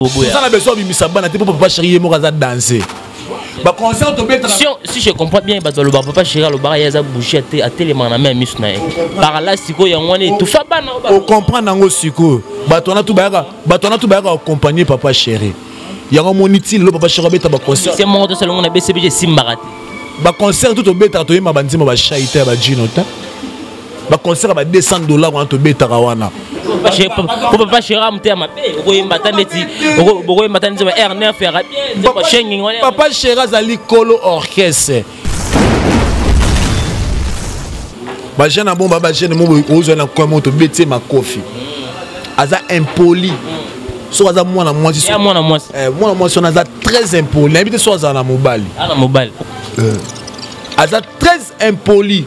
Oza na besoin obimisa bana te mpo papa chéri ye moko aza danse. Baconcert tobetaka, si je comprends bien, bato balobaka papa chéri alobaka ye aza bouche, atelemaka na mai miso na ye par là. Sikoyo yango wana etufa bana. Ocomprendre yango sikoyo. Bato wana tu bayaka, bato wana tu bayaka accompagner papa chéri. Yango moni ti lelo papa chéri abeta baconcert. Se moko tosalongo na BCBG esimbaka te. Baconcert tu tobetaka, toyemba banzembo bashai te, ya bajino te. Baconcert ya ba 200 $ wana tobetaka wana. Po papa chéri amoteya mabe, okoyemba ata ndeti bokoyemba ata nzembo R9 yaka bien, nzembo shenging wana. Papa chéri azali kolo orchestre. Bajeune na bongo, bajeune mo ozwa na coin mo tobeti ye makofi. Aza impoli soki aza mwana mwasi. Ya mwana mwasi. Mwana mwasi wana aza très impoli. Nayebi te soki azala na mobali. Ana mobali. Aza très impoli.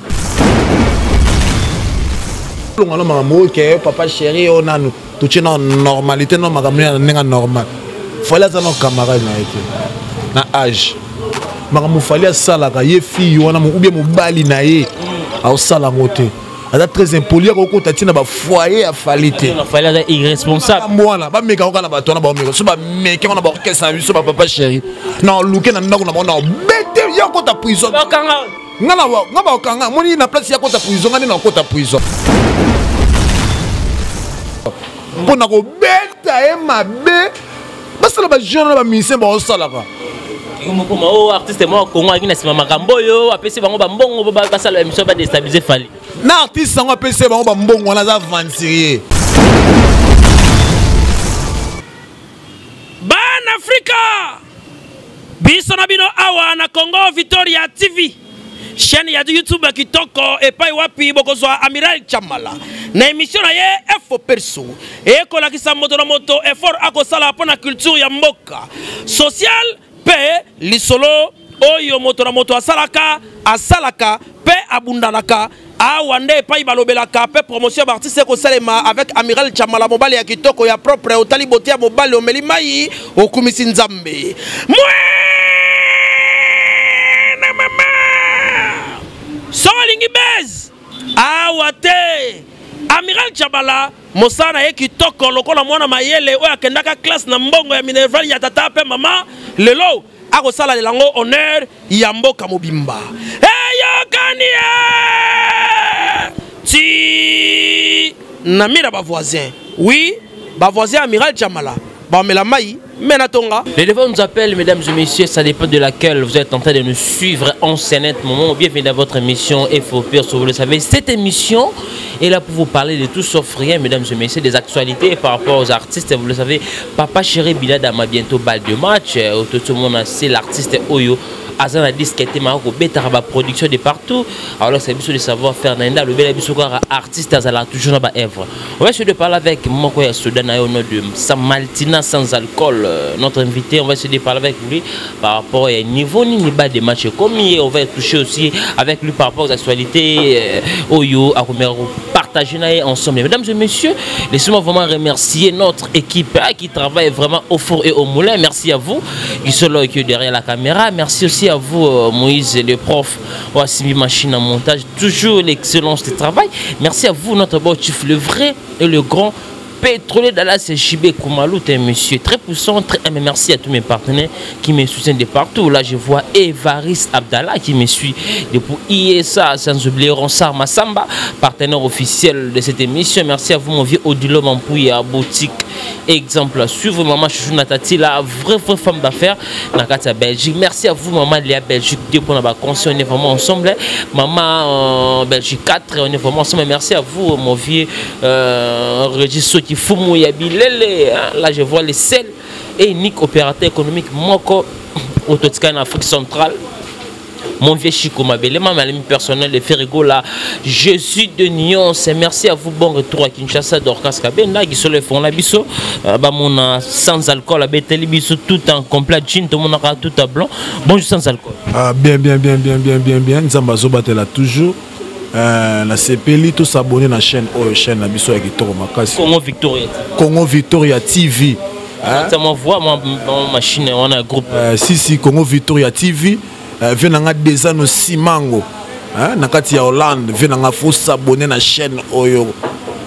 Longa no makambo oyo ke papa chéri oyo nanu totie na normalité no makambo ya ndenge normal. Fally aza na camarade na ye te na age. Makambo Fally asalaka, ye fille wana ou bien mobali na ye aosala yango te. Aza très impoli, akokota ntina bafoyer ya Fally te. Fally aza irresponsable. Mwana bameka kaka na bato wana, baomeka so bameke wana baorchestre na biso bapapa chéri na oluke na ndako na bango na obete ya kota prison. Bakanga. Nga na nga bakanga moni na place ya kota prison, nga nde na kota prison mpo na kobeta ye mabe. Basala bajeune na bamusicien baosalaka. Mokoma o artiste moko Kongo alaki na nsima makambo oyo, apesi bango bambongo po basala émission, badéstabiliser Fally. Na artiste yango apesi bango bambongo wana aza aventurier. Bana Afrika, biso na bino awa na Congo Victoria TV, chaîne ya YouTube ya kitoko epai wapi bokozwa Amiral Chamala na émission na ye Efo Perso, ekolakisa moto na moto effort akosala mpo na culture ya mboka, social mpe lisolo oyo moto na moto asalaka asalaka mpe abundanaka. Awa nde epai balobelaka mpe promotion ya baartiste ekosalema avec Amiral Chamala, mobali ya kitoko ya propre. Otali bote ya mobali, omeli mai, okumisi Nzambe. Mwena mama soki olingi base awa te, Amiral Chamala mosala na ye kitoko lokola mwana mayele oyo akendaka classe na mbongo ya minerval ya tata mpe mama. Lelo akosala yango honneur ya mboka mobimba. Eyokani ye ti na mira bavoisin. Oui, bavoisin Amiral Chamala bamela mai me na tonga. Le devoir nous appelle, mesdames et messieurs, ça dépend de laquelle vous êtes en train de nous suivre en ce net moment. Bienvenue dans votre émission Info Perso. Vous le savez, cette émission est là pour vous parler de tout sauf rien, mesdames et messieurs, des actualités par rapport aux artistes. Vous le savez, Papa Chéri Biladama, bientôt balle de match. Tout le monde, c'est l'artiste oyo aza na disque te, maka kobetaka baproduction de partout. Alors c'est biso de savoir faire na nda alobela biso kaka artiste azalaka toujours na baœuvre. On va essayer de parler avec moko ya soda na ye au nom de Maltina sans alcool. Notre invité, on va essayer de parler avec lui par rapport à niveau nini ba de match comme on va toucher aussi avec lui par rapport aux actualités oyo akomeka partager na ye ensemble. Mesdames et messieurs, laissez-moi vraiment remercier notre équipe, hein, qui travaille vraiment au four et au moulin. Merci à vous qui sont là et qui est derrière la caméra. Merci aussi à vous, Moïse le prof Oasimi machine en montage, toujours l'excellence du travail. Merci à vous, notre bon chief, le vrai et le grand pétrolier Dallas JB Koumalou, un monsieur très puissant, très aimé. Merci à tous mes partenaires qui me soutiennent de partout. Là, je vois Evaris Abdallah qui me suit depuis ISA, sans oublier Ronsard Massamba, partenaire officiel de cette émission. Merci à vous, mon vieux Odilo Mampouya, boutique exemple. Suivre maman Chouchou Natati, la vraie, vraie femme d'affaires dans la Belgique. Merci à vous, maman Léa Belgique 2, pour nous conseillé. On est vraiment ensemble. Maman Belgique 4, on est vraiment ensemble. Merci à vous, mon vieux Régis Soki Fumu Yabilele. Là, je vois les sels et unique opérateur économique Moko Autotika en Afrique centrale. Mon vieux Chico Mabele, ma ami personnel de Ferrigola, je suis de Nyon. Merci à vous, bon retour à Kinshasa, Dorcas Kabenda, qui sont les fonds la biso, bah mon sans alcool, la beteli biso tout en complet jean, tout le monde aura tout à blanc. Bonjour sans alcool. Ah, bien, bien, bien, bien, bien, bien, bien. Nzamba Zobatela toujours. La CPLI, tous abonnés à la chaîne, oh, chaîne la biso ya kitoko makasi. Congo Victoria. Congo Victoria TV. Hein? Ça m'envoie moi, ma machine, on a un groupe. Si, si, Congo Victoria TV. Viens nanga déjà nos simango. Hein? Na kati ya Hollande, viens nanga faut s'abonner na chaîne oyo.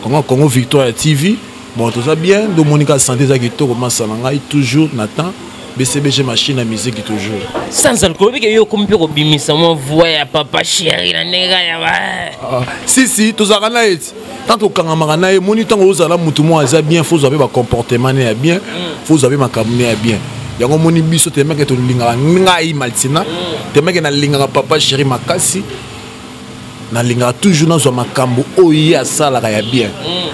Congo, Congo Victoria TV. Bon, toza bien, domoni ka santé eza kitoko masa na ngai toujours na temps. BCBG machine à musique toujours. Sans alcool, que yo komi pe kobimisa mwa voix ya papa chéri na ndenge ya ba. Ah, si si, tozalaka na ye ti. Tant tokangamaka na ye, moni ntango ozala mutu moko aza bien, faut ozwa pe ba comportement ne ya bien, faut ozwa pe makambo ne ya bien. Yango moni biso temeke tolingaka ngai Maltina, temeke nalingaka papa chéri makasi. Nalingaka toujours nazwa makambo oyo ye asalaka ya bien.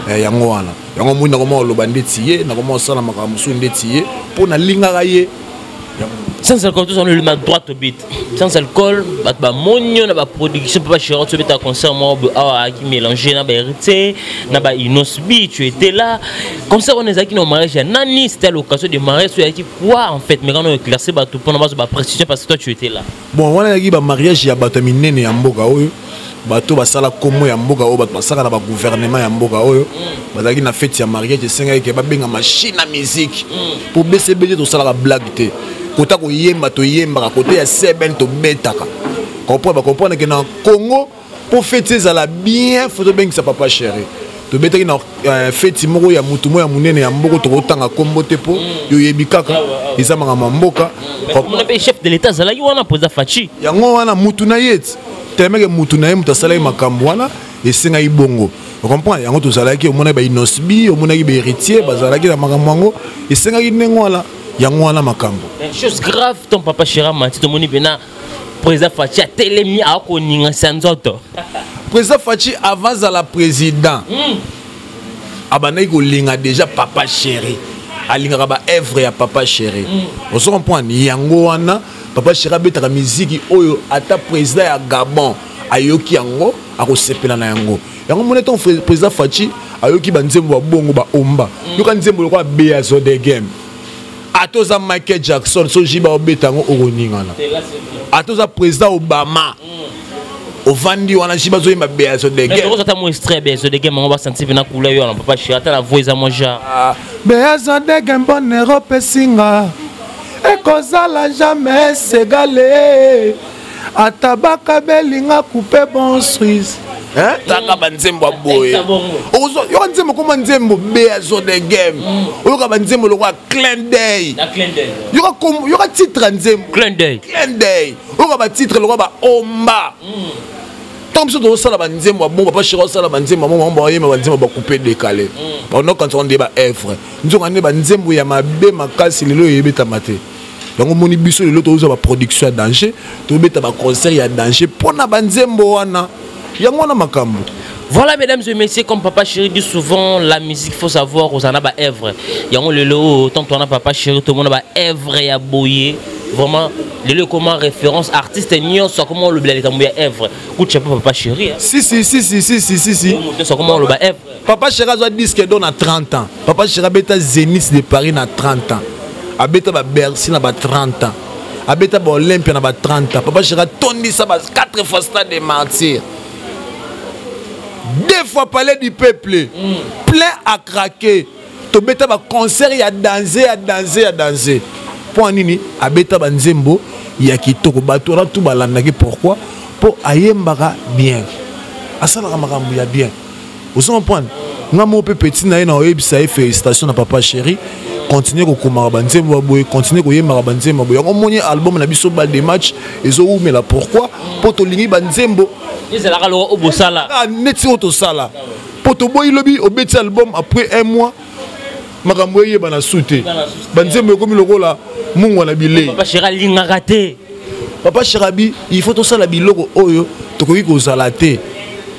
Yango wana. Yango moni nakoma koloba ndeti ye, nakoma kosala makambo mosusu ndeti ye, mpo nalingaka ye. Sans alcool, tous on le met droit au but. Sans alcool, ba ba monio na ba production papa chéri, tu beta concert moi awa qui mélanger na ba héritier, na ba Innos B, tu étais là. Concert on est qui no mariage nani, c'était l'occasion de mariage, tu qui quoi en fait, mais quand on éclaircit ba tout pour ba précision parce que toi tu étais là. Bon, wana yaki ba mariage ya bato minene ya mboka oyo. Bato basala komo ya mboka oyo, bato basala na ba gouvernement ya mboka oyo. Bazalaki na fête ya mariage, esengaki ke babenga machine à musique. Po BCBG tosalaka blague te. Kota koyemba toyembaka, kota ya seben tobetaka. Comprendre, ba comprendre que na Congo po fête ezala bien, faut tobengisa papa chéri. Tobetaki na fête moko ya mutu moko ya munene ya mboko, tokotanga kombo te po yo yebi kaka, eza makambo ya mboka. Komona pe chef de l'État azalaki wana président Fatshi. Yango wana mutu na ye ti. Tellement que mutu na ye mutu asalaki makambo wana esengaki bongo. Vous comprenez? Yango tozalaki, omonaki ba Innoss B, omonaki ba héritier, bazalaki na makambo yango, esengaki ndenge wana, yango wana makambo. Mais chose grave, ton papa Chéra Mati, tomoni pena président Fatshi atelemi akoninga nzoto. Président Fatshi avant zala président. Abandaki kolinga déjà papa chéri. Alingaka ba œuvre ya papa chéri. Ozo comprendre? Yango wana papa chéri abetaka musique oyo ata président ya Gabon ayoki yango akosepela na yango. Yango mona ton président Fatshi ayoki ba nzembo ba bongo ba omba. Yoka nzembo lokola Beazo de game. Atoza Michael Jackson so jiba obeta yango okoningana. Atoza président Obama. Ovandi wana jiba zo yemba Beazo de game. Mais ata mo extrait Beazo de game on va sentir na couleur yo na papa chéri ata la voix eza mo genre. Ah, Beazo de game bonne Europe singa. Ekozala jamais ségalé. Atabaka belinga couper bon cerise. Hein? Taka ba nzembo ya boye. Ozo yo nzembo koma nzembo Beazo de game. Oyoka ba nzembo lokola clin d'œil. Na clin d'œil. Yoka kom yoka titre nzembo. Clin d'œil. Clin d'œil. Oyoka ba titre lokola ba omba. Tant biso tozosala ba nzembo ya bon, papa chéri osala ba nzembo ya bon, ba yema ba nzembo ba couper décaler. Ba no quand on dit ba œuvre. Nzonga nde ba nzembo ya mabe makasi lelo eyebetama te. Yango moni biso lelo tozwa ba production ya danger, tobeta ba concert ya danger pona ba nzembo wana. Yango wana makambo. Voilà, mesdames et messieurs, comme Papa Chéri dit souvent, la musique, faut savoir aux anaba œuvre. Yango lelo, tant on a Papa Chéri, tout le monde a œuvre ya boye. Vraiment, lelo comment référence artiste nyonso comment le blé kambo ya œuvre. Coup de chapeau Papa Chéri. Hein. Si si si si si si si si. Nyonso comment le ba œuvre. Papa Chéri a disque d'or na 30 ans. Papa Chéri abeta Zénith de Paris na 30 ans. Abeta ba Bercy na ba 30 ans. Abeta ba Olympia na ba 30 ans. Papa Chéri a tondisa ba 4 fois stade des martyrs. 2 fois palais du peuple. Plein à craquer. Tobeta ba concert ya danser, ya danser, ya danser. Point nini abeta ba nzembo ya kitoko bato wana tout balandaki pourquoi? Po ayembaka bien. Asalaka makambo ya bien. Ozo comprendre? Nga mo pe petit na ye na oyebisa ye félicitations na papa chéri. Continuer kokomaka ba nzembo ya boye, continuer koyembaka ba nzembo ya boye. Yango moni album na biso balle de match ezo wumela pourquoi? Po tolingi ba nzembo ezalaka loko obosala. Ah, neti oyo tosala. Po toboyi lobi obeti album après un mois makambo eyebana su te. Ba nzembo ekomi lokola mungwa na bilei. Papa chéri alingaka te. Papa chéri abi, il faut tosala biloko oyo tokoki kozala te.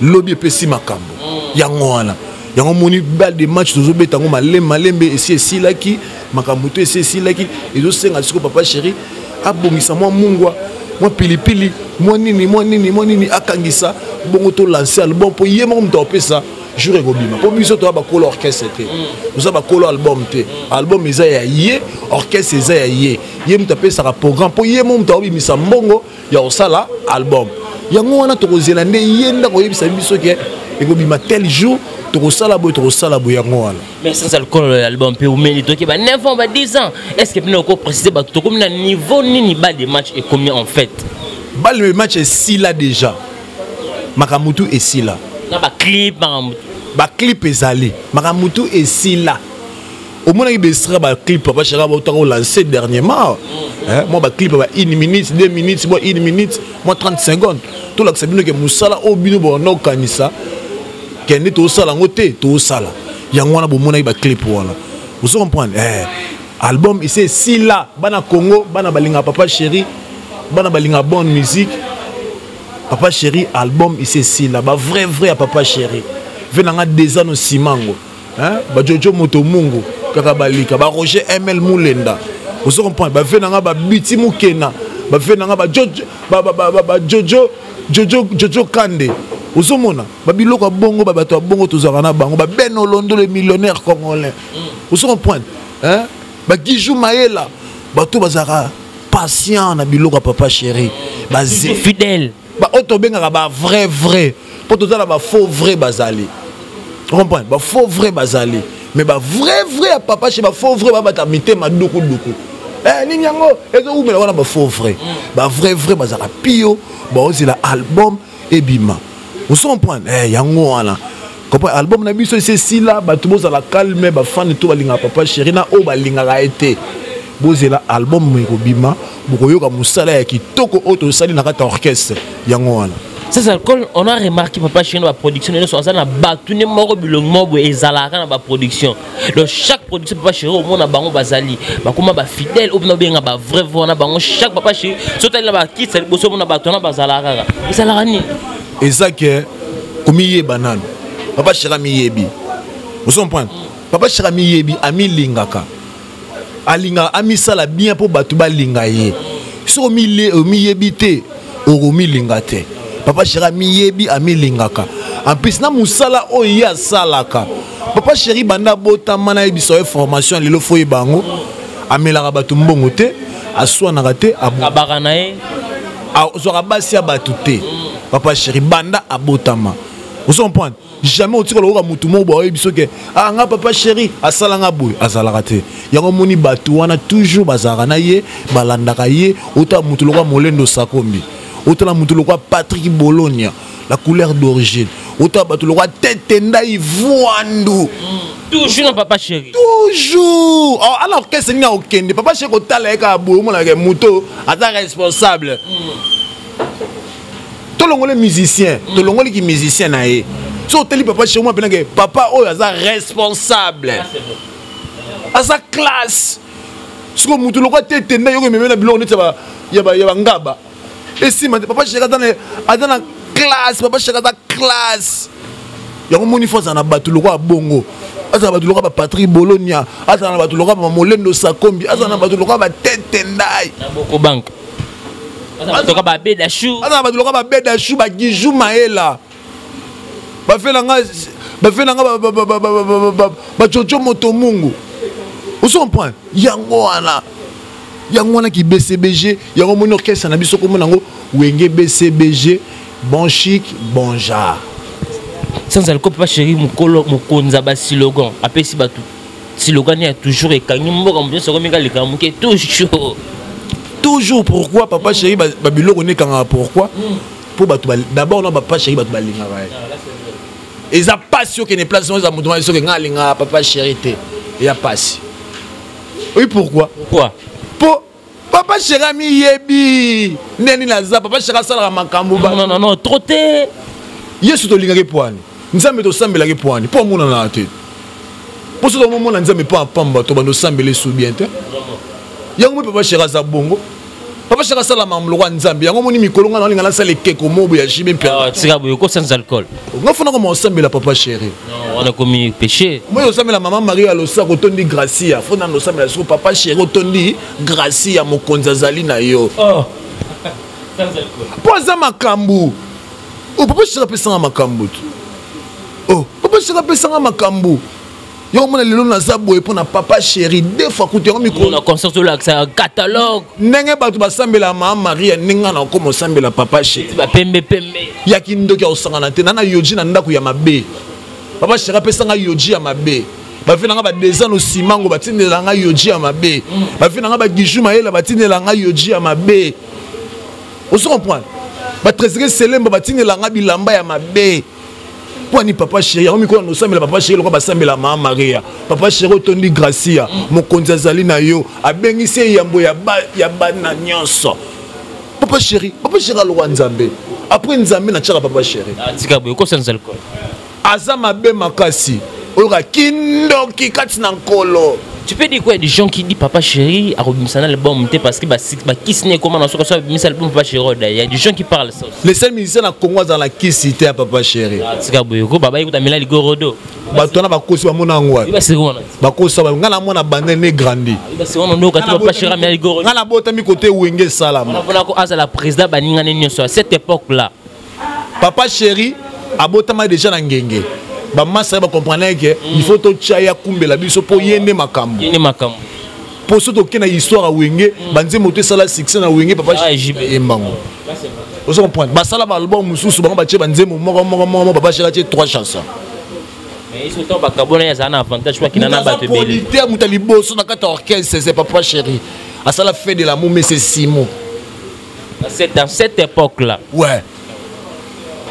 Lobi epesi makambo. Yango wana. Yango moni balle de match tozobeta yango malembe malembe esi esilaki, makambo to esi esilaki, ezosenga siko papa chéri abongisa mwa mungwa, mwa pilipili, mwa nini, mwa nini, mwa nini, akangisa bongo to lancer album po ye moko moto apesa jour ekobima. Po biso toza bakolo orchestre te. Toza bakolo album te. Album eza ya ye, orchestre eza ya ye. Ye moto apesaka programme po ye moko moto akobimisa mbongo ya kosala album. Yango wana tokozela nde ye nde akoyebisa biso ke ekobima tel jour, tokosala boye, tokosala boye, yango wana. Mais sans alcool, l'album peut oumeli toki ba 9 ans, ba 10 ans. Est-ce que bino ko préciser ba tokomi na niveau nini balle de match est combien en fait? Balle de match est si là déjà. Makamutu est si là. Na ba clip makambo. Baclip ezali, makambo tu esila. Omonaki baextrait, baclip papa chéri bautaka olance dernièrement, mwa baclip ba 1 minute, 2 minutes, mwa 1 minute, mwa 30 secondes. Tolakisa bino ke mosala oyo bino banda kokanisa kende tosala yango te, tosala yango wana. Bomonaki baclip wana, ozo comprendre? Album esi esila. Bana Congo, bana balingaka papa chéri, bana balingaka bonne musique, papa chéri, album esi esila. Bavrai vrai ya papa chéri, ve nanga deza no simango, bajojo moto mungu kaka balika, baroger ml mulenda, ozo comprendre? Bave nanga babiti mukena, bave nanga bajojo bajojo jojo jojo kande, ozomona babiloko ya bongo, babato ya bongo tozalaka na bango, babeno Olondo, le millionnaire congolais, ozo comprendre? Bagiju Mayela, bato bazalaka patient na biloko ya papa chéri. Baze fidèle. Baoyo tobengaka bavrai vrai, mpo toza na bafaux vrai bazali, comprendre? Bafaux vrai bazali, mais bavrai vrai ya papa chéri, bafaux vrai babata mitema dukuduku. Nini yango ezowumela wana? Bafaux vrai. Bavrai vrai bazalaka pio, baozela album ebima, ozo comprendre? Yango wana, comprendre? Album na biso esi esila. Bato bozala calme, bafani to balingaka papa chéri na oyo balingaka ye te, bozela album ekobima, bokoyoka mosala ya kitoko oyo tosali na kati ya orchestre. Yango wana. Sans alcool, on a remarqué papa chéri na baproduction nyonso aza na bato nde moko bilongi moko boye ezalaka na baproduction. Donc chaque production papa chéri, omona bango bazali bakoma bafidèle oyo mpena obenga bavrai vrai wana bango. Chaque papa chéri, so otali na bakitisa liboso, omona bato wana bazalaka kaka. Ezalaka nini? Eza ke komiyeba nanu. Papa chéri amiyebi, ozo comprendre? Papa chéri amiyebi, amilingaka, alingaka amisala bien mpo bato balinga ye. Soki omiyebi te, okomilinga te. Papa chéri amiyebi, amilingaka. En plus na mosala oyo ye asalaka, papa chéri banda abotama, nayebisa ye formation lelo, fo oyeba yango. Amelaka bato mbongo te, aswanaka te. Abaka na ye. Azwaka basi ya bato te. Papa chéri banda abotama, ozo comprendre? Jamais otikala oyoka motu moko boye oyebi soki ah, nga papa chéri asalanga boye, azalaka te. Yango omoni bato wana toujours bazalaka na ye, balandaka ye. Otala motu lokwa Molendo Sakombi, otala motu lokwa Patrick Bologna, la couleur d'origine, otala bato lokwa Tete Ndai Vwandu. Toujours na papa chéri. Toujours. Oh, ala orchestre nini akokende, papa chéri kotala ye kaka boye, omonaka moto aza responsable. Tolongoli musicien, tolongoliki musicien na ye. So oteli papa chéri, omona mpenake papa oyo aza responsable, aza classe. Siko motu lokwa te tenda yoko ememe na biloko neti ya bangaba esima te. Papa chéri aza na classe, papa chéri aza classe. Yango moni fo azala na bato lokwa ya bongo, azala na bato lokwa bapatrik Bologna, azala na bato lokwa bamolendo Sakombi, azala na bato lokwa batete Ndai. Na boko bank toka babeda chou. Aza na bato lokwa babeda chou, bagiju Mayela, bafe na nga, bafe na nga bajojo moto mungu, ozo comprendre? Yango wana, yango wana ki BCBG. Yango moni orchestre na biso komona yango Wenge BCBG, bon chic, bon genre. Sans alcool, papa chéri mokolo mokonza baslogan apesi bato, slogan ya toujours ekangi mboka, moto nyonso akomi kaleka moke toujours. Toujours. Pourquoi papa chéri babiloko nde ekangaka? Pourquoi? Mpo bato d'abord na papa chéri, bato balingaka ye. Eza pasi okende place eza moto wana soki ngai alingaka papa chéri te, eza pasi. Oui, pourquoi? Pourquoi? Mpo papa chéri amiyebi nde nini aza. Papa chéri asalaka makambo. Non, non, non, trop te. Yesu tolingaki pwani, Nzambe tosambelaki pwani mpo amonanaka te. Mpo soki omomona Nzambe mpo apamba to bando osambela esu bien te. Yango moi papa chéri aza bongo. Papa chéri asala makambo lokwa Nzambe. Yango moni mikolo ngai naolinga nasala ekeko mobo ya jibe mpe. Tika boye ko, sans alcool. Nga fona koma osambela papa chéri. Wana komi péché. Moi osambela mama Marie ya losako, otondi gracia. Fo nano osambela soko papa chéri, otondi gracia, mokonzi azali na yo. Mpo aza makambo. O papa chéri apesanga makambo te. Oh, papa chéri apesanga makambo. Yango mona lelo naza boye mpo na papa chéri. Deux fois kutu yango mikolo na concert olakisa catalogue. Ndenge bato basambela mama Maria, ndenge nga na okoma osambela papa chéri. Bapembe pembe. Ya kindoki ya kosangana te. Na yoji na ndako ya mabe, papa chéri apesanga yoji ya mabe. Bafe nanga badesano simango batindela nga yoji ya mabe. Bafe nanga bagiju Mayela batindela nga yoji ya mabe, ozo comprendre? Batréseke Selemba batindela nga bilamba ya mabe. Mpo ani papa chéri yango mikolo nosambela papa chéri lokola basambela mama Maria. Papa chéri otondi gracia, mokonzi azali na yo, abengisi eyambo ya bana nyonso. Papa chéri, papa chéri aloka Nzambe. Après Nzambe natiaka papa chéri. Tika boye kosanza alcool. Aza mabe makasi. Oyoka kindoki kati na nkolo. Tu peux dire quoi des gens qui disent papa chéri a robimisa l'album te parce que ba kisi ne comment na soka so bimisa l'album papa chéri il y a des gens qui parlent ça aussi. Les seuls musiciens na Congo za la kisi te ya papa chéri. Ah, tika boye ko baba ikuta mela ligorodo. Bato na bakosi ba mona ngwa. Ba seri wana. Bakosi ba ngana mona bande ne grandi. Ba seri wana ndo kati papa chéri mela ligorodo. Ngana bota mi côté wenge salama. Wana ko azala président baninga ne nyonso à cette époque là. Papa chéri abotama déjà na ngenge. Ba massa ba comprendre que il faut to tchaya kumbela biso po yende makambo. Yende makambo. Po soto ke na histoire ya wenge, ba nzembo to sala succès na wenge papa Ah, JB. Embango. Ozo comprendre. Ba sala ba album mususu bango ba tche ba nzembo moko moko moko papa chéri tche 3 chansons. Mais ils sont ba kabona ya za na avantage kwa kinana ba te bele. Producteur mutali boso na kata orchestre c'est papa chéri. A sala fait de l'amour mais c'est Simon. C'est dans cette époque là. Ouais.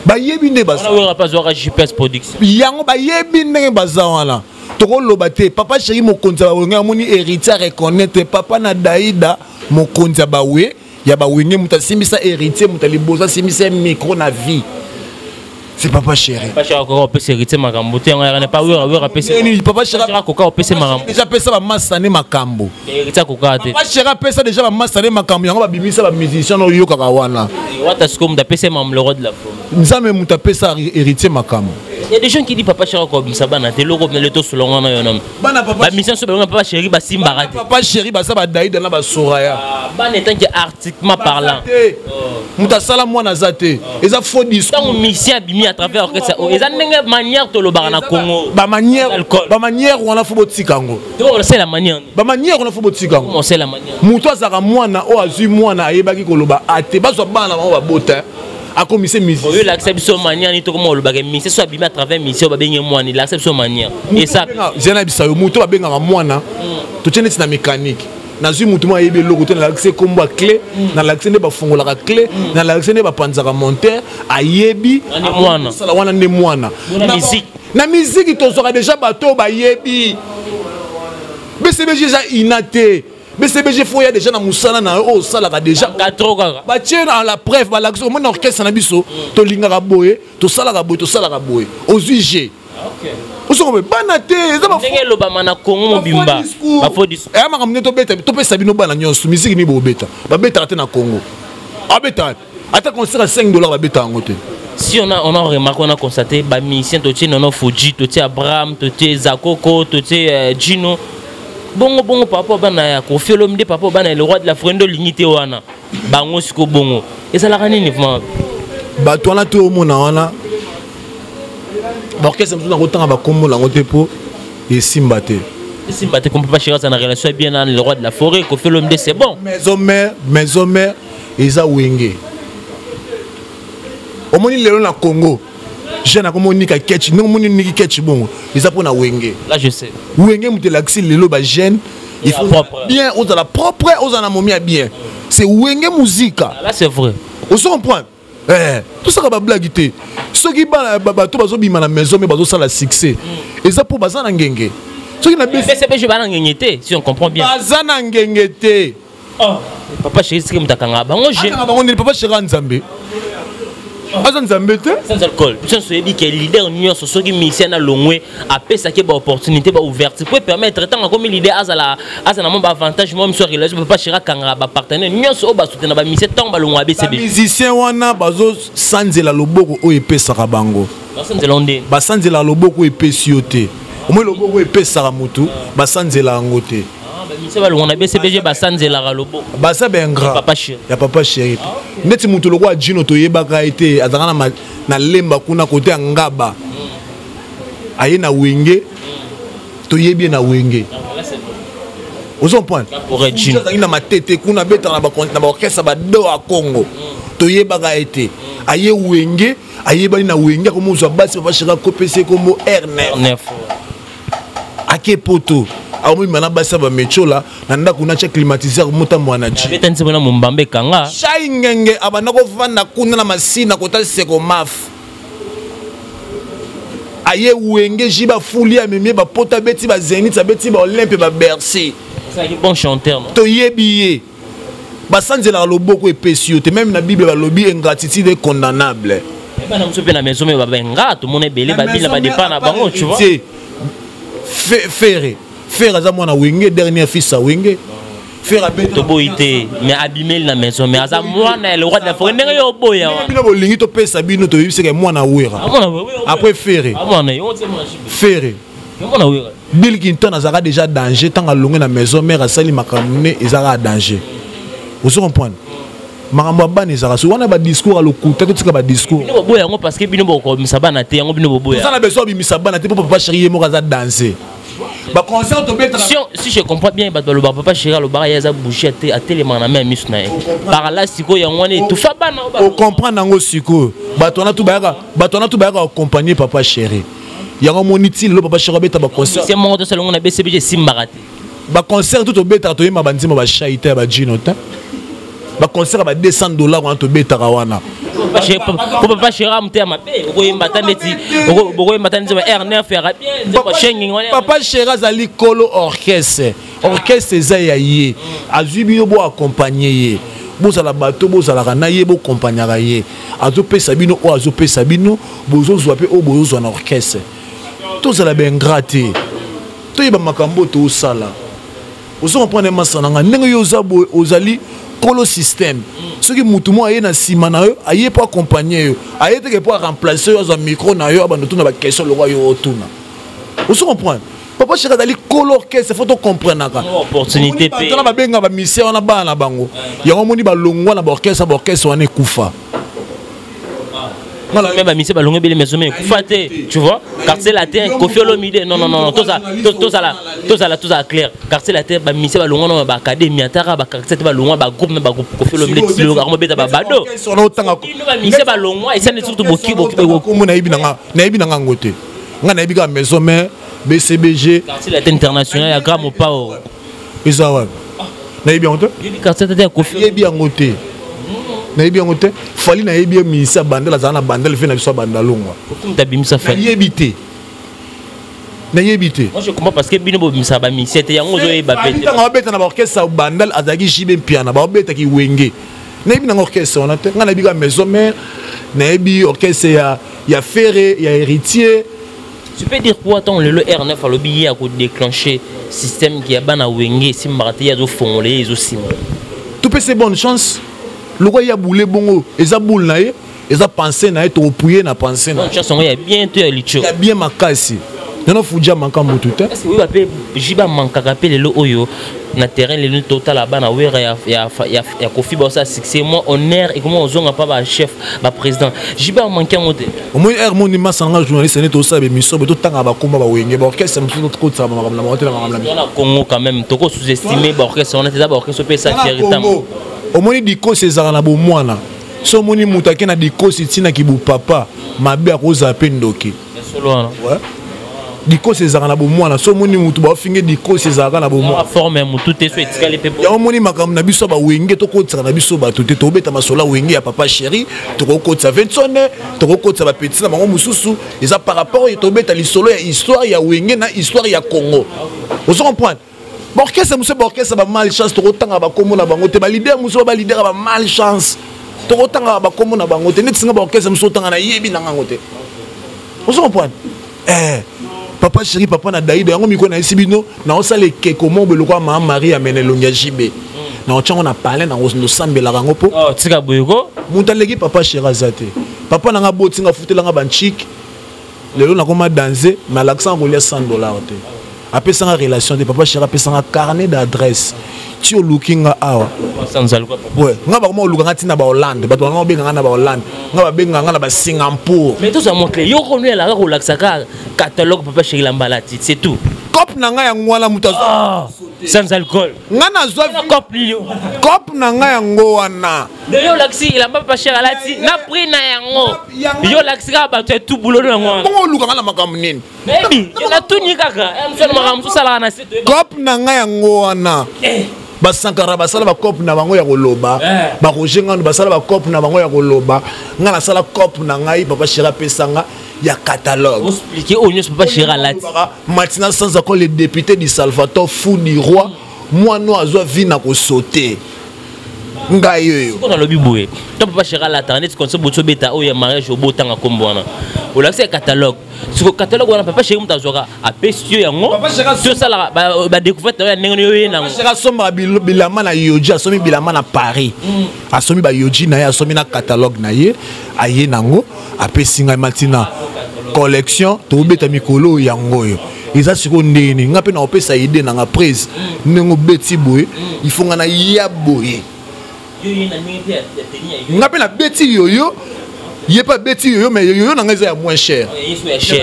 Bayebi nde baza. Wana wera pas zwaka GPS production. Yango bayebi ndenge baza wana. Tokoloba te papa chéri mokonzi ya bawenge amoni héritier reconnaître papa na Daïda mokonzi ya bawe ya bawenge moto asimbisa héritier moto alibosa asimbisa micro na vie. C'est papa chéri. Papa chéri akoka opesa héritier makambo te yango yaka ne pas wera wera apesa. Nini, papa chéri akoka opesa makambo. Déjà pesa ba masane makambo. Héritier akoka te. Papa chéri apesa déjà ba masane makambo yango babimisa ba musicien oyo yokaka wana. Wata siko moto apesa makambo le roi de la forêt. Nzambe moto apesa héritier makambo. Il y a des gens qui disent papa chéri akoka bimisa bana te loko na leto solonga na yo na. Bana papa ba musicien so ba papa chéri ba simba Bana papa chéri ba sa ba Daïda na ba Soraya. Ah, bana étant que artistiquement parlant. Moto asala mwana aza te. Eza faux discours. Tango musicien abimi à travers orchestre, oh, eza ndenge manière tolobaka na Congo. Ba manière, Alcool. ba manière wana faut botika yango. Donc on sait la manière. Ba manière wana faut botika yango. On sait la manière. Moto azaka mwana oyo azwi mwana ayebaki koloba ate bazwa bana bango babota. Akomise musicien. Oyo lakisa biso manière ni tokoma olobaka musicien so abimi à travers musicien babenge mwana, lakisa biso manière. Et ça Zena bisa yo moto babengaka mwana totie neti na mécanique. Nazwi motu moko ayebi eloko te, nalakisi ye kombo ya clé, nalakisi nde bafungolaka clé, nalakisi nde bapanzaka monteur, ayebi Wana nde mwana. Sala wana nde mwana. Bona musique. Na musique tozwaka déjà bato oyo bayebi. BCBG eza ina te. BCBG faut ya déjà na mosala na yo oyo osalaka déjà. Ba trop kaka. Batie na la preuve, balakisi omoni orchestre na biso, tolingaka boye, tosalaka boye, tosalaka boye. Ozwi G. Osoko bana te, eza ba ndenge elobama na Congo mobimba. Ba faux discours. Ba faux discours. Eh, makambo nde tobeta, topesa bino bana nyonso, musique ni bobeta. Babetaka te na Congo. Abeta. Ata concert ya 5 $ babeta yango te. Si on a remarqué, on a constaté, ba musicien totie Nono Fuji, totie Abraham, totie Zakoko, totie Gino. Bongo bongo papa bana ya Koffi Olomide, papa bana le roi de la forêt ndo limité wana. Bango siko bongo. Ezalaka nini vraiment? Bato wana to omona wana. Ba orchestre mosusu nakotanga ba kombo nango te po esimba te. Esimba te, comme papa Chirac na relation bien na le roi de la forêt, Koffi Olomide c'est bon. Maison mère, maison mère eza wenge. Omoni lelo na Congo, jeune akomo nika ketch, ndenge omoni niki ketch bongo, eza pona wenge. Là je sais. Wenge mutu elakisi lelo ba jeune, il faut propre. bien, ozala propre, ozala na momia bien. C'est wenge musica. Là c'est vrai. Ozo comprendre? Eh, tout ça ba blague te. Soki ba bato bazo bima na maison mais bazo sala succès. Eza po baza na ngenge. Soki na Mais c'est pas na ngenge te, si on comprend bien. Baza na ngenge te. Oh, papa chéri sike mutakanga bango je. Akanga bango ndeni papa chéri Nzambe. Aza Nzambe te. Sans alcool. Biso soyebi ke leader nyonso soki musicien na longwe apesaki ba opportunité ba ouverture pour permettre tant comme leader azala azala mo ba avantage mo miso relation papa chéri akanga ba partenaire nyonso oyo ba soutenir ba musicien tant ba longwa BCB. Ba musicien wana bazo sanzela loboko oyo epesaka bango. Ba sanzela nde. Ba sanzela loboko oyo epesi yo te. Omoni loboko oyo epesaka mutu, ba sanzela yango te. Ah, ba musicien ba longwa na BCBG ba sanzelaka loboko. Baza ba ingrat. Papa chéri. Ya papa chéri. Neti mutu lokola Gino toyebaka ye te, azalaka na lemba kuna kote ya Ngaba. Aye na wenge, toyebi ye na wenge. Ozo comprendre? Pour être Gino. Azalaki na matete kuna abetaka na ba orchestre ba do ya Congo. Toyebaka ye te. Aye wenge, ayebani na wenge, akomozwa basi papa chéri akopesi ye kombo R9. R9. Ake poto. Akomobima na basi ya ba mechola, na ndako na tia climatiseur motambo na ji. Abeta nzembo na Mombambe kanga. Shai ngenge abanda kovanda kuna na masina kota seko maf. Aye Wenge, JB afuli, amemi bapota, abeti baZénith, abeti baOlympe, baBercy. Bon chanteur, non? Toyebi ye. Basanzelaka loboko epesi yo te. Même na Bible balobi ingratitude est condamnable. Bana mosusu mpe na maison mère babenga, tomona ebele babila badepa na bango, tu vois. Ferre, Ferre aza mwana Wenge, dernier fils ya Wenge. Ferre abeta. Toboyi te, mais abimeli na maison mère, aza mwana ya le roi de la forêt. Ndenge yo oboya wana, bino bolingi topesa bino, toyebisaka mwana Wera. Après Ferre, Ferre, Bill Clinton azalaka déjà danger. Ntango alongwe na maison mère, asali makambo ne ezalaka danger. Ozo comprendre? Makambo ya bana ezalaka so wana, badiscours ya lokuta, totika badiscours. Bino boboya yango parce que bino bokomisa bana te. Yango bino boboya. Toza na besoin abimisa bana te, mpo papa chéri ye moko aza danger. Baconcert tobetaka. Si je comprends bien, bato balobaka papa chéri alobaka ye aza bouché ate, atelemaka na mai ya miso na ye par là. Sikoyo yango wana etufa bana. Ocomprendre yango sikoyo? Bato wana tu bayaka, bato wana tu bayaka accompagner papa chéri. Yango moni ti lelo papa chéri abeta baconcert. Se moko tosala yango na BCBG, esimbaka te. Baconcert tu tobetaka, toyemba banzembo bashai te, ya bajino te. Baconcert ya ba 200 $ wana tobetaka wana. Po papa chéri amote ya mabe, okoyemba ata neti bokoyemba ata neti ba R9 yaka bien, nzembo shenging wana. Papa chéri azali kolo orchestre. Orchestre eza ya ye. Azwi bino boaccompagne ye, bozala bato bozalaka na ye, bokompagnaka ye. Azopesa bino oyo azopesa bino, bozozwa mpe oyo bozozwa na orchestre. Tozala baingrat te, toyeba makambo oyo tozosala. Ozo comprendre, masa na ngai? Ndenge yo oza boye, ozali kolo système. Soki mutu moko aye na nsima na yo, aye mpo accompagne yo, aye teke mpo aremplace yo, azwa micro na yo, abanda otuna baquestion lokwa yo otuna. Ozo comprendre? Papa chéri azali kolo orchestre, faut tocomprenaka. Opportunité pe wana, babenga bamusicien wana bana na bango. Yango omoni balongwa na baorchestre, baorchestre wana ekufa. Mais bamusicien balongo ebele, maison mère ekufa te, tu vois. Quartier Latin, Koffi Olomide, non, non, non, tozala, tozala, tozala, tozala clair. Quartier Latin, bamusicien balongo na baacadémie, ataka baquartier te, balongwa bagroupe na bagroupe. Koffi Olomide tiloka akomobeta babado. Bino bamusicien balongwa esani surtout boki boki. Kombo nayebi nanga, nayebi nanga yango te. Nga nayebi kaka maison mère, BCBG. Quartier Latin international ya Grand Mopao. Eza wapi? Nayebi yango te. Quartier Latin ya Koffi. Nayebi yango te, nayebi yango te. Fally, nayebi ye ministre ya Bandal, azala na Bandal, fe na biso ya Bandalongwa. Moto abimisa Fally? Nayebi te, nayebi te. Moi je comprends, parce que bino bobimisa bamusicien te, yango ozoyeba pe te. Ntango babeta na baorchestre ya Bandal, azalaki JB Mpiana, baobetaki Wenge. Nayebi nanga orchestre wana te. Ngai nayebi kaka maison mère, nayebi orchestre ya Ferre, ya Héritier. Tu peux dire quoi tant lelo R9 alobi ye akodéclencher système ki ya bana Wenge esimbaka te, ye azofongola, ye ezosimba? Topesa bonne chance. Lokwa ye abule bongo, eza boule na ye, eza pensée na ye, tokopuye na pensée na Bonne chance yango ya bien to ya litio? Ya bien makasi. Nono fuja manka mutu te. Est-ce que oyeba mpe JB amankaka mpe lelo oyo na terrain? Lelo totala bana Wera ya Koffi baosala succès, moi honneur ekoma ozonga mpa bachef, baprésident. JB amanke yango te. Omoni aire moni, masa nanga journaliste, nde tosala bémission boye, totangaka bakomba bawenge, baorchestre mosusu, tokotisaka bamakambo na bango te na makambo na Na Congo quand même, toko sous-estimer baorchestre wana te. Eza baorchestre mpe esa fierté. Congo, omoni dikosi ezalaka na bomwana. So omoni moto ake na dikosi ntinaki bopapa mabe, akozala mpe ndoki. Solo wana. Ouais. Dikosi ezalaka na bomwana. So omoni motu baofinge, dikosi ezalaka na bomwana. Forme ya motu te, so etikali mpe. Yango omoni makambo na biso ya bawenge, tokotisaka na biso bato te. Tobeta masolo ya Wenge ya papa chéri, tokokotisa Vensone, tokokotisa bapetits na bango mosusu. Eza par rapport, tobeta lisolo ya histoire ya Wenge na histoire ya Congo. Ozo comprendre? Baorchestre mosusu, baorchestre bamalchance, tokotanga bakombo na bango te. Baleader mosusu, baleader ya bamalchance, tokotanga bakombo na bango te. Neti singa baorchestre mosusu otanga, nayebi na ngango te. Ozo comprendre? Papa chéri, papa na Daida, yango mikolo nayesi bino, naosala ekeko mo boye lokola Mama Marie amena elongi ya JB, na otyango na palin, nosambelaka yango mpo Oh, tika boye ko. Moto aleki papa chéri aza te. Papa nanga botinga, afutelanga banchike. Lelo nakoma danse, mais alakisanga kolia 100 $ te, apesanga relation te. Papa chéri apesanga carnet d'adresse ti oluki nga awa. Ouais, nga bakoma oluka nga ntina bahollande, bato banga babenga nga na bahollande, nga babenga nga na basingapour. Mais toza montre yo kono elaka kolakisa kaka catalogue papa chéri lambala ti, c'est tout. Cope na ngai yango wana, moto azwa sans alcool. Nga nazwa cope lio. Cope na ngai yango wana. De yo olakisi elamba papa chéri alati na prix na yango, yo olakisi kaka bato ya tubulono yango wana. Bongo oluka nga na makambo nini? Nayebi, natuni kaka mosala, makambo mosusu osalaka na se. Cope na ngai yango wana. Basankara basala bacope na bango ya koloba, baroger Ngano basala bacope na bango ya koloba. Ngai nasala cope na ngai, papa chéri apesanga. Ya catalogue. Expliquer oyo nyonso papa chéri alati. Matina sans accord, le député du Salvatore, fou du roi, mwana oyo azwa vi na kosote ngai oyo. Sikoyo nalobi boye, to papa chéri alataka neti konso boti obeta oyo ya mariage, obotanga nkombo wana, olakisi ya catalogue. Siko catalogue wana, papa chéri moto azwaka, apesi yo yango, tosalaka badécouverte oyo ya ndenge yo ye nango. Chéri asombaka bilamba na Yohji, asomi bilamba na Paris, asomi baYohji na ye, asomi na catalogue na ye, aye nango, apesi ngai: "Matina, collection tobeta mikolo oyo, yango oyo." Eza sikoyo ndenge nini nga mpe na kopesa idée nanga prise, ndenge obeti boye, il faut nga naya boye. Nga mpe nabeti yoyo, ye mpe abeti yoyo, mais yoyo na ngai eza ya moins cher,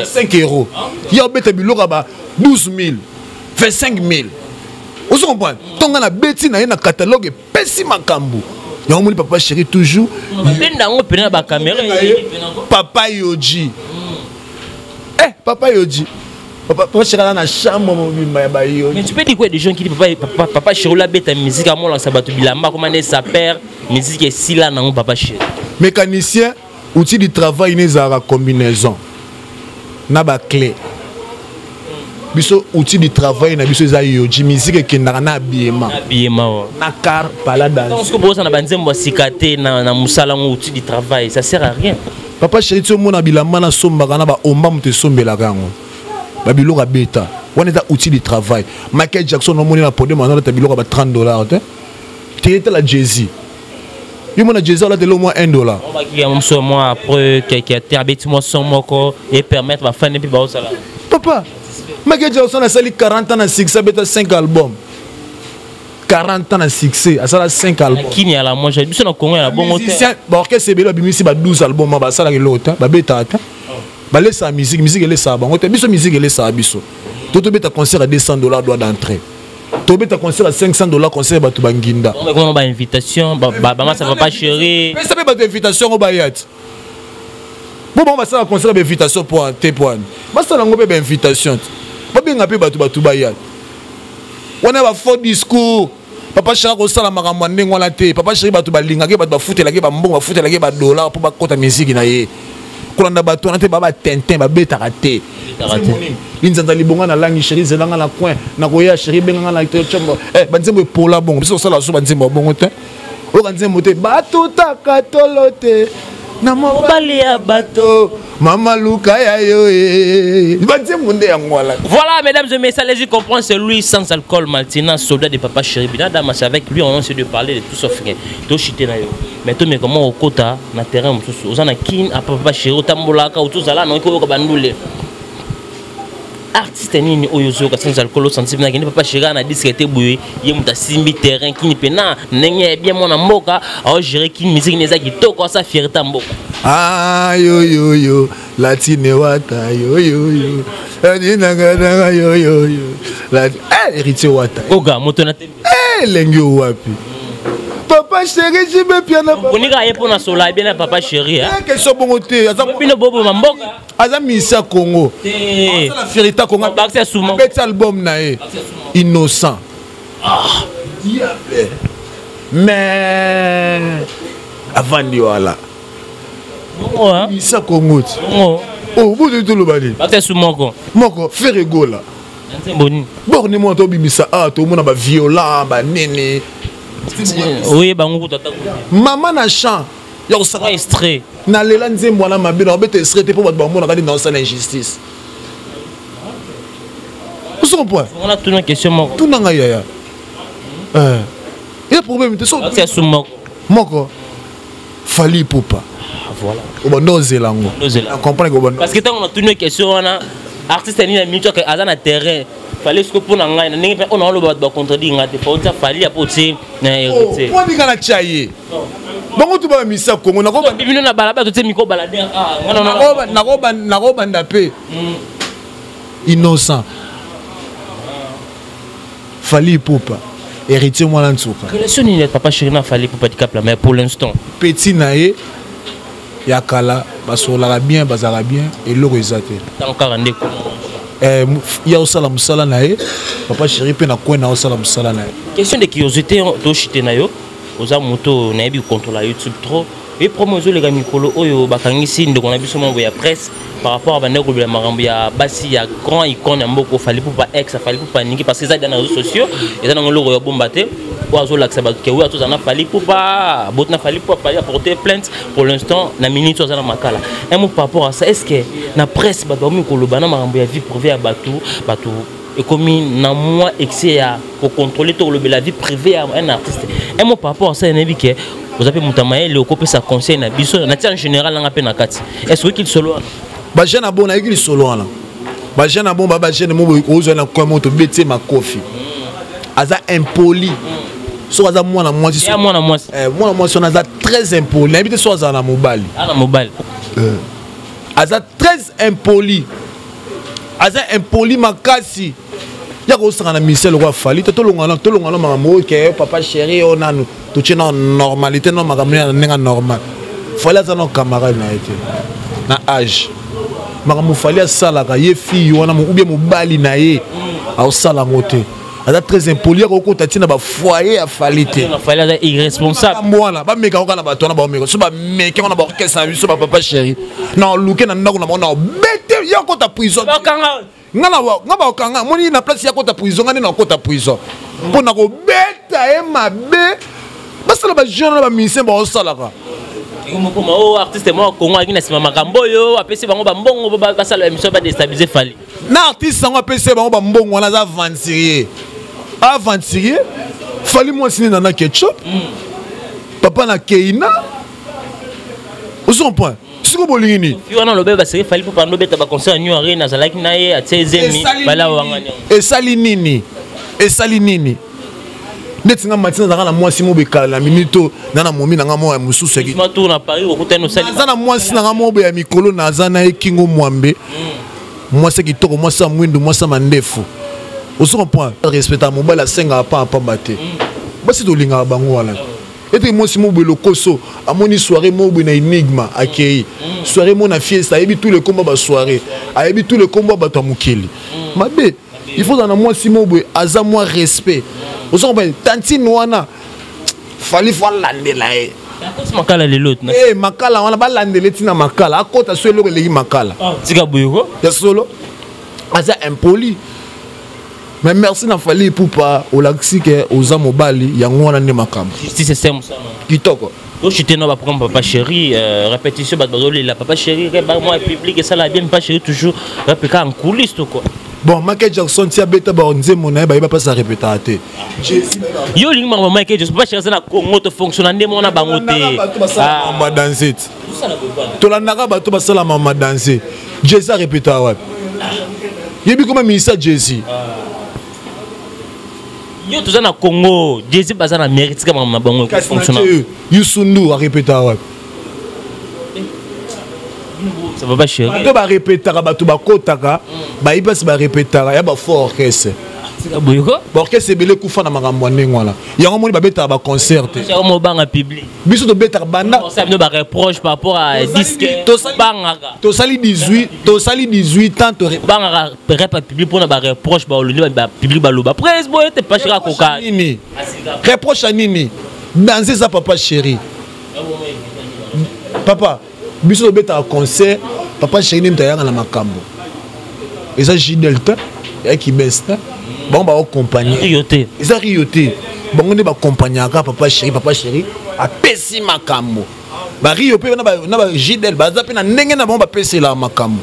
5 euros. Ye obeta biloko ya ba 12 000, 25 000, ozo comprendre? To nga nabeti na ye na catalogue, epesi makambo yango. Moni papa chéri toujours. Babenda yango pene na bacaméra. Papa Yohji, papa Yohji, papa chéri aza na chambre mobimba ya baYohji. Mais tu peux dire quoi des gens qui disent papa, papa, papa chéri abeta musique, amolakisa bato bilamba, koma nde saper, musique esila nango papa chéri? Mécanicien, outil du travail ne ezalaka combinaison na baclé. Biso outil du travail na biso eza Yohji. Musique ekendaka na habillement. Habillement wa. Na car palada. Soki boza na banzembo ya sika te na mosala yango, outil du travail, ça sert à rien. Papa chéri, ti omona bilamba nasombaka na baomba, moto esombelaka yango, babiloko abeta wana eza outil du travail. Michael Jackson, omoni na podium azalata biloko ya ba 30 $ te. Teyetala Jay-Z, yo mona Jay-Z alatela au moins 1 dollar. Bakika moso mwa après keke te, abeti mwa son moko e permettre bafani mpe baosala. Papa Michael Jackson asali 40 ans na succès, abeta 5 album. 40 ans na succès, asala 5 album. Kini ya la moja, biso na Congo ya la bongo te. Baorchestre ebele babimisi ba 12 album, basalaka eloko te, babetaka te, balesaka musique, musique elesaka bango te. Biso musique elesaka biso to tobeta concert à 200 $ droit d'entrée, tobeta concert à 500 $, concert bato banginda. Koma bainvitation bamasa papa chéri. Pesa mpe bato invitation ngo baya ti bo bango basala concert ya bainvitation po te, po wana basala yango mpe bainvitation te, babenga mpe bato, bato baya wana. Bafaux discours, papa chéri akosala makambo ya ndenge wana te. Papa chéri, bato balingaki, bato bafutelaki bambongo, bafutelaki badollar mpo bakɔta misiki na ye. Kolanda bato wana te, baa batintin, babetaka te. Linzanza libonga na langi, chéri zelanga na coin nakoya, chéri benganga na chambre. Banzembo epola bongo, biso kosala so banzembo ya bongo te. Oyoka nzembo te, batutaka tolo te na mobali ya bato. Mama luka ya yo e. Banzembo nde yango wana. Voilà, mesdames et messieurs, allez-y comprendre, c'est lui sans alcool, Maltina, soldat de papa chéri Binada. C'est avec lui, on essaie de parler de tout sauf rien. To chité na yo. Mais to mais comment okota na terrain mususu, oza na Kin, a papa chéri otambolaka, otozala na okoyoka bandule. Artiste nini oyo ozoyoka sans alcool, osentir na kende papa chéri na disque te boye, ye moto asimbi terrain kini mpena ndenge ya bien, mwana mboka aogérer kini, musique eza kitoko, asa fierté ya mboka? Ah, yo yo yo, latine wata, yo yo yo, aninangananga, yo yo yo, eh, Héritier Wata. Oga moto na tembe. Eh, elengi oyo wapi, papa chéri Jibe Piana? Bonika ye mpo na sola bien na papa chéri. Question bongo te, aza bino boboma mboka. Aza misi ya Congo, asala fierté ya Congo. Bakisi ya suma. Abeti album na ye Innocent, ah diable, mais avandi wala misi ya Congo ti oh bozo toloba nini? Bakisi ya su moko. Moko Ferre Gola. Nzembo nini? Borne mwana tobimisa a tomona baviolent banini. Oyeba yango kutu ata. Mama na champ ya kosaka. Extrait. Nalela nzembo wana mabe, na obeta extrait te mpo bato bamonaka nde naosala injustice. Ozo comprendre? Wana tuna question moko. Tuna ngai yaya, ya problème te so. Bakisi ya su moko. Moko Fally Ipupa. Voilà. Obanda ozela yango. Comprendre que obanda. Parce que ntango natuni question wana, artiste nini na minute aza na terrain, Fally siko mpo na ngai na ndenge mpe oyo naoloba, bato bacontredire ngai te. Fa otia Fally apo otie na Héritier. Mpo ndinga na tia ye bango tu bamisa Kongo. Bino na balabala, totie micro baladeur. Nakobanda mpe Innocent, Fally Ipupa, Héritier mwana nsuka. Relation nini papa chéri na Fally Ipupa Dicap la mais pour l'instant? Petit na ye ya kala, basololaka bien, bazalaka bien, eloko eza te. Ntango kaka nde. Ya osala mosala na ye, papa chéri mpe na coin na osala mosala na ye. Question de curiosité, tochite na yo, oza moto nayebi contrôle ya YouTube trop. Ye promo ezoleka mikolo oyo bakangisi ndeko na biso mambo ya presse par rapport à bandeko kolobela makambo ya basi ya grand icône ya mboka Fally Ipupa, ex Fally Ipupa Ningi, parce que eza na réseaux sociaux, eza nango eloko ya bomba te. Oyo azolakisa bato ke oyo atoza na Fally Ipupa, boti na Fally Ipupa, Fally apporter plainte. Pour l'instant na minute oyo aza na makala. Un mot par rapport à ça, est ce que na presse bato bakomi koloba na makambo ya vie privée ya bato, bato ekomi na mwa excès ya kocontrôler to kolobela vie privée ya un artiste? Un mot par rapport à ça. Nayebi ke oza mpe moto ya mayele, okopesa conseil na biso na tia en général nanga mpe na kati. Est ce que oyoki lisolo wana? Bajeune abo, nayoki lisolo wana. Bajeune abo, ba bajeune mo ozwa na coin mo tobeti makofi, aza impoli. Soki aza mwana mwasi, ya mwana mwasi. Mwana mwasi wana aza très impoli. Nayebi te soki azala na mobali. Ana mobali. Aza très impoli, aza impoli makasi ya kosanga na ministère lokola Fally te. Tolongana, tolongana makambo oyo ke papa chéri oyo nanu totie na normalité no makambo ya ndenge normal. Fally aza na camarade na ye te na âge. Makambo Fally asalaka, ye fille wana ou bien mobali na ye aosala yango te. Aza très impoli, ya kokota ntina bafoyer ya Fally te. Fally aza irresponsable. Makambo wana bameka kaka na bato wana, baomeka so bameke wana baorchestre na biso, bapapa chéri na oluke na ndako na bango na obete ya kota prison. Bakanga. Nga na nga bakanga moni na place ya kota prison, nga nde na kota prison mpo na kobeta ye mabe. Basala bajeune na bamusicien baosalaka. Mokoma o artiste moko Kongo alaki na nsima makambo oyo, apesi bango bambongo po basala émission, badéstabiliser Fally. Na artiste yango apesi ye bango bambongo wana, aza aventurier, aventurier. Fally mwasi nde nana ketchup, papa na keina, ozo comprendre? Siko bolingi nini? Fi wana olobi baseki Fally mpo pando obeta baconcert ya New Arena, azalaki na ye, atie ezemi, bala wangani. Esali nini? Esali nini? Neti nga matina azalaka na mwasi mo bekala na minute oyo na na momi na nga moko ya mosusu. Tour na Paris okutani osali. Naza na mwasi na nga moko boye ya mikolo, naza na ye kingo mwambe, mwasi ya kitoko, mwasi ya mwindu, mwasi ya mandefu, ozo comprendre? Respectaka mobali, asengaka pa apamba te. Basi tolingaka bango wana ete mwasi mo boye lokoso, amoni soirée mo boye na énigme, akei soirée mo na fiesta, ayebi tous les kombo basoirée, ayebi tous les kombo ya bato ya mokili mabe. Il faut na mwasi mo boye aza mwa respect, ozo comprendre? Tantine wana Fally faut alandela ye. Akoti makala lelo. Eh, makala wana balandela ntina makala, akota so eloko eleki makala. Tika boyoko. Ya solo, aza impoli. Mais merci na Fally Ipupa, olakisi ke oza mobali. Yango wana nde makambo. Justice ese mosala. Kitoko. Tochute na baprogramme papa chéri, répétition, bato bazolela papa chéri, mwa public esala bien. Papa chéri toujours répéka en coulisse to quoi. Bon, Michael Jackson ti abeta banzembo na ye, bayeba mpasi arépétaka te. Yo olingi makambo Michael Jackson. Papa chéri aza na Congo, tofonctionne nde mona bango te. Bato basala mama danse te, tolandaka bato basala mama danse. Jesi arépétaka wapi? Yebi koma ministère Jesi. Yo toza na Congo, Jesi baza na mérite, tika makambo na bango. Fonctionne. Yusundu arépétaka wapi? Ça va pas, chéri. Bato barépétaka, bato bakotaka, bayebi mpasi barépétaka ya bafort orchestre. Tika boyoko. Baorchestre ebele ekufa na makambo ya ndenge wana. Yango moni babetaka baconcert te. Mobanga public. Biso tobetaka banda. Bino bareproche par rapport à disque bangaka. Tosali 18, tosali 18 ans. Bangaka rep public mpona bareproche, baolondi bapublic, baloba prince boye te, papa chéri akoka. Nini reproche ya nini? Danse eza papa chéri. Papa, biso tobetaka concert, papa chéri nde moto ayaka na makambo. Eza J Delta eyaki bes te, bango baokompagne. Rio te. Eza Rio te, bango nde bakompagnaka papa chéri. Papa chéri apesi makambo, bario mpe na bajidel baza mpe na ndenge na bango bapeselaka makambo.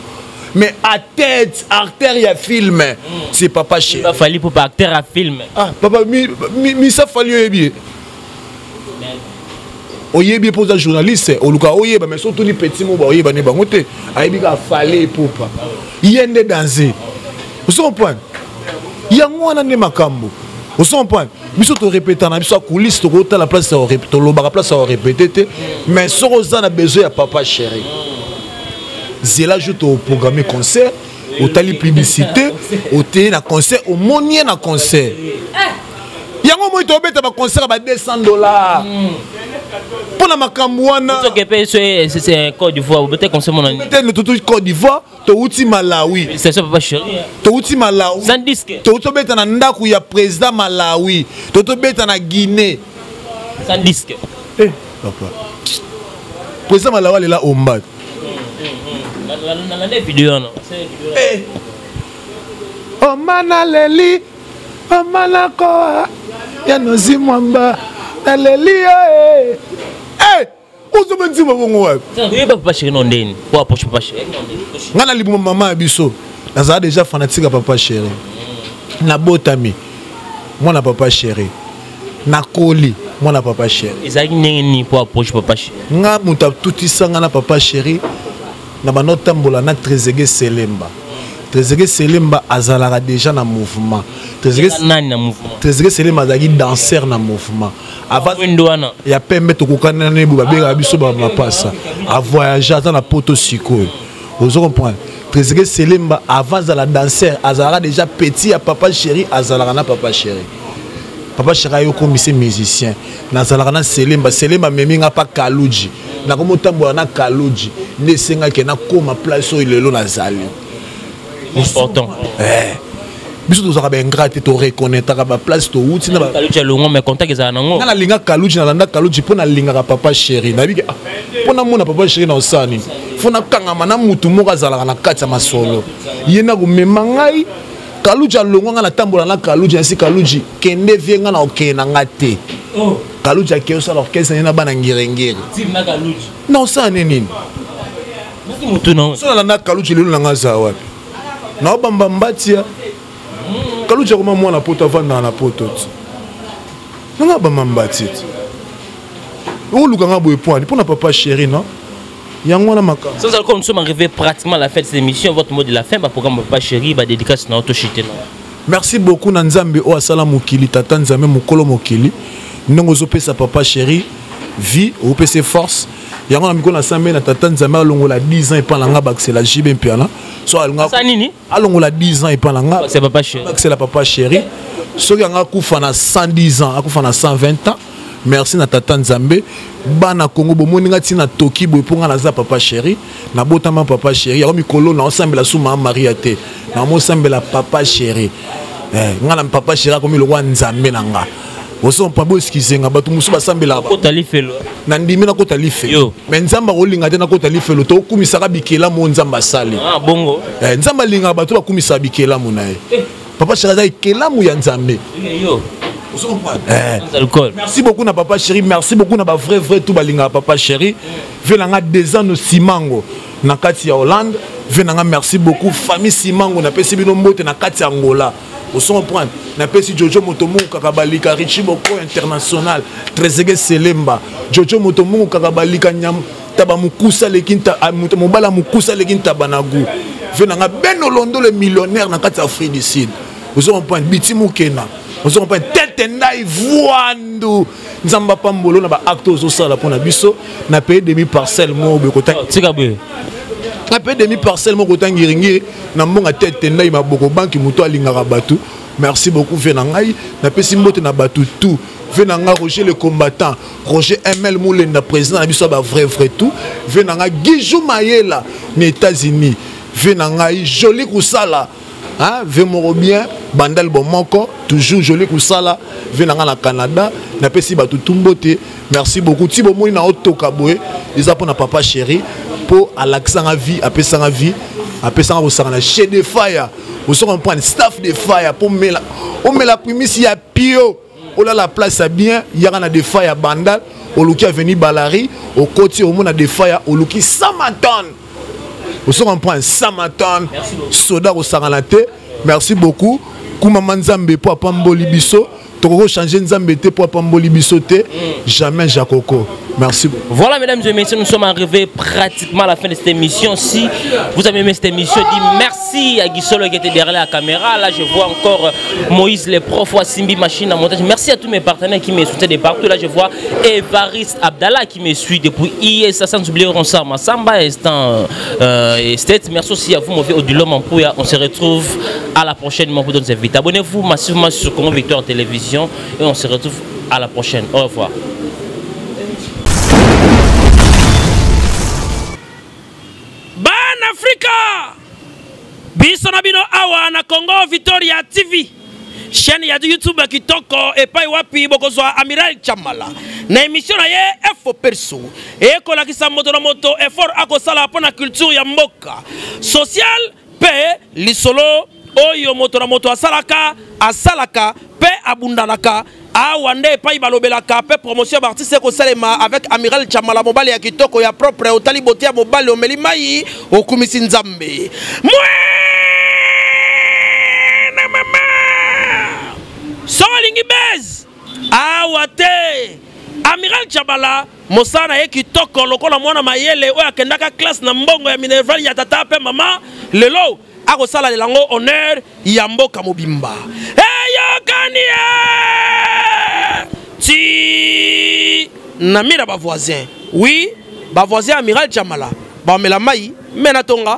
Mais à tête, acteur ya film, c'est papa chéri. Fally mpo acteur ya film. Ah papa, misa Fally, oyebi ye, oyebi ye mpo oza journaliste, oluka oyeba. Mais so otuni petit mo, baoyeba nde bango te. Ayebi kaka Fally Ipupa, ye nde danse, ozo comprendre? Yango wana nde makambo, ozo comprendre? Biso torépéta na biso ya coulisse, tokotala place, tolobaka place ya korépéter te. Mais soki oza na besoin ya papa chéri, zela jour toprogramme concert, otali publicité, oteye na concert, omoni ye na concert. Yango moi tobeta baconcert ya ba 200 $. Mpo na makambo wana. Soki mpe so c'est Côte d'Ivoire, obete concert mona nini? Totouti Côte d'Ivoire, touti Malawi. Félicitations papa chéri. Touti Malawi. Sans disque. Touti tobeta na ndako ya président Malawi, totobeta na Guinée. Sans disque. Eh, papa. Président Malawa alela Omba. Eh. Omba naleli, Omba nakoa, ya nozi mwamba, naleli yo eh. Eh! Ozoba nzima bongo wapi? Oyeba papa chéri no ndeni? Po approche papa chéri. Nga na libuma mama ya biso, nazala déjà fanatique ya papa chéri. Nabotami mwana papa chéri. Nakoli mwana papa chéri. Ezalaki ndenge nini po approche papa chéri? Nga moto atutisa nga na papa chéri na banda otambola na Trezeguet Selemba. Trezeguet Selemba azalaka déjà na mouvement. Trezeguet nani na mouvement? Trezeguet Selemba azalaki danseur na mouvement. Avant mwendo wana ya pembe tokokani na nebu babengaka biso ba mapasa. A voyager aza na poto sikoyo. Ozo comprendre? Trezeguet Selemba avant azala danseur azalaka déjà petit ya papa chéri, azalaka na papa chéri. Papa chéri ayo komise musicien. Nazalaka na Selemba, Selemba amemi nga pa Kaluji. Nakomotambola na Kaluji nde esengaki nakoma place oyo lelo nazali. Important. Eh. Biso tozalaka ba ingrat te, to reconnaîtraka ba place towuti na ba Kaluji alongo mais contact ezala nango. Nga nalinga Kaluji, nalanda Kaluji mpo nalingaka papa chéri. Nayebi ke, ah, mpo namona papa chéri na osala nini? Fo nakangama na mutu moko azalaka na kati ya masolo. Ye na komema ngai Kaluji alongwa, nga natambola na Kaluji, nasi Kaluji kende vie nga na okende na nga te. Oh. Kaluji akei osala orchestre ye na bana ngiringiri. Team na Kaluji. Na osala nini nini? Naki mutu na. Sala na Kaluji lelo na nga za wapi? Na obamba mbatia. Kaluji akoma mwana poto avandaka na poto ti. Na nga bamba mbati ti. Oluka nga boye poani pona papa chéri non? Yango wana makambo. Sans alcool, nous sommes arrivés pratiquement à la fin de cette émission. Votre mot de la fin, bah, programme papa chéri, bah, dédicace na auto chité. Merci beaucoup na Nzambe o asala mokili, tata Nzambe mokolo mokili. Ndongo zopesa papa chéri vie, opesa force. Yango na mikolo na sambe na tata Nzambe alongola 10 ans epa na nga bakisela JB Mpiana. So alonga Sa nini? Alongola 10 ans epa na nga. C'est papa chéri. Bakisela papa chéri. Soki anga kufa na 110 ans, akufa na 120 ans. Merci na tata Nzambe. Bana Congo bomoni nga tina toki boye po nga naza papa chéri. Na botama papa chéri. Yango mikolo na osambela su mama Maria te. Na mosambela papa chéri. Nga na papa chéri akomi lokwa Nzambe na nga. Oso mpa bo excuse nga bato mosusu basambelaka ba- Kota lifelo. Na ndimi na kota lifelo. Yo. Mais Nzambe akolinga te na kota lifelo. Tokumisaka bikelamu oyo Nzambe asali. Ah, bongo. Nzambe alingaka bato bakumisaka bikelamu na ye. Eh. Papa chéri aza ekelamu ya Nzambe. Yo. Ozo comprendre? Sans alcool. Merci beaucoup na papa chéri, merci beaucoup na ba vrai vrai tout balinga papa chéri. Ve na nga 2 ans no Simango na kati ya Hollande. Ve na nga merci beaucoup famille Simango na pesi bino mbote na kati ya Angola. Ozo comprendre? Na pesi Jojo Motomungu kaka balika Richie Boko international, Trezeguet Selemba, Jojo Motomungu kaka balika nyam taba mukusa leki nta, ah, moto mobala mukusa leki ntaba na goût. Ve na nga Ben Olondo le millionnaire na kati ya Afrique du Sud. Ozo comprendre? Biti Mukena. Ozo comprendre? Tete ndai voandu. Nzamba pambolo na ba acte ozo sala pona biso na paye demi parcelle mo be kota. Oh, tika boye. Na paye demi parcelle mo kota ngiringiri na mbonga tete ndai maboko banki moto alingaka bato. Merci beaucoup ve na ngai na pesi mbote na bato tout. Ve na nga Roger le combattant, Roger ML Moulenda président na biso ba vrai vrai tout. Ve na nga Gijou Mayela na États-Unis. Ve na ngai Joli Kusala. Hein, ve moko bien bandal bon moko toujours joli kusala ve na nga na Canada na pesi bato tout mbote. Merci beaucoup ti bomoni na otoka boye eza pona papa chéri po alakisa nga vie, apesa nga vie, apesa nga kosaka na chez de fire. Ozo comprendre staff de fire po mela omela primisi ya pio ola la place ya bien yaka na de fire bandal oluki avenue Balari okoti omona de fire oluki Samaton. Ozo comprendre Samaton soda kosangana te. Merci beaucoup kumama Nzambe po apamboli biso. Tokoko changer Nzambe te po apamboli biso te. Jamais Jakoko. Merci beaucoup. Voilà mesdames et messieurs, nous sommes arrivés pratiquement à la fin de cette émission. Si vous avez aimé cette émission, dites merci à Guy Solo qui était derrière la caméra. Là, je vois encore Moïse le prof, Simbi Machine à montage. Merci à tous mes partenaires qui me soutiennent de partout. Là, je vois Evariste Abdallah qui me suit depuis ISA, sans oublier Ronsard Massamba, Estan et State. Merci aussi à vous, mon vieux Odilon Mampouya. On se retrouve à la prochaine, mon vous donne invite. Abonnez-vous massivement sur Congo Victoire Télévision et on se retrouve à la prochaine. Au revoir. Ban Africa! Biso na bino awa na Congo Victoria TV. Chaîne ya YouTube kitoko epai wapi bokozwa Amiral Chamala na émission na ye Info Perso ekolakisa moto na moto effort akosala mpo na culture ya mboka social mpe lisolo oyo moto na moto asalaka asalaka mpe abundanaka awa nde epai balobelaka mpe promotion ya baartiste ekosalema avec Amiral Chamala, mobali ya kitoko ya propre. Otali bote ya mobali, omeli mai, okumisi Nzambe. Mwana mama, soki olingi base awa te, Amiral Chamala mosala na ye kitoko lokola mwana mayele oyo akendaka classe na mbongo ya minerval ya tata mpe mama. Lelo akosalela yango honneur ya mboka mobimba. Eyokani ye ti na mira bavoisin. Oui, bavoisin Amiral Chamala bamela mai me na tonga.